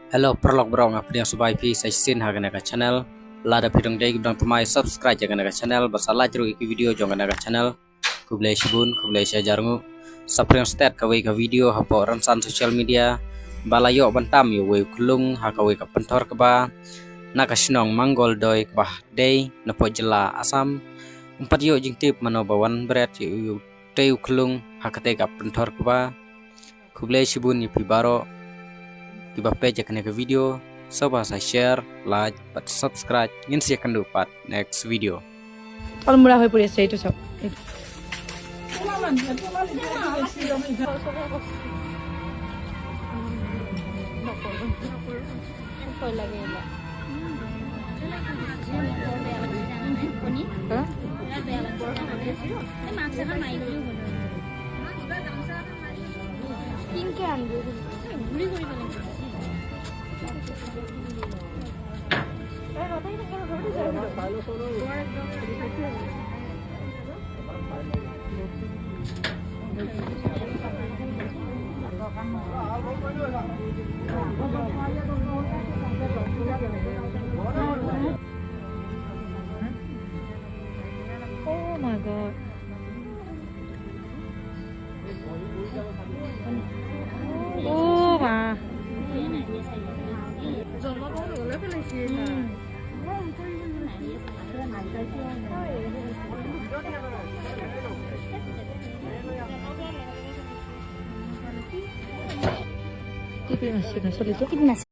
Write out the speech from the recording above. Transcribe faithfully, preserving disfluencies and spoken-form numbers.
Hello, paralok baroh, nga pdiang sngewbha ïa phi sa shisien ha kane ka channel. Lada phi dang dei ki ba dang thymmai subscribe ïa kane ka channel, bad sa like ruh ïa ki video jong kane ka channel. Khublei shibun, khublei shihajar nguh. Sa pdiang stet kawei ka video hapoh rynsan social media ba la ïoh ban tam ïa uwei u khyllung ha kawei ka pynthor kba na ka shnong Mangoldoi kaba dei napoh jylla Assam. Ym pat ïoh jingtip mano ba wan bret ïa u tei u khyllung ha katei ka pynthor kba. Khublei shibun ïa phi baroh kiba peit ïa kane ka video. Sngewbha sa share, like bad subscribe. Ngin sa ïakynduh pat next video. Almura hoi puri sei tu sok. Oh my God. Oh, ma. Hmm. Keep it, keep it.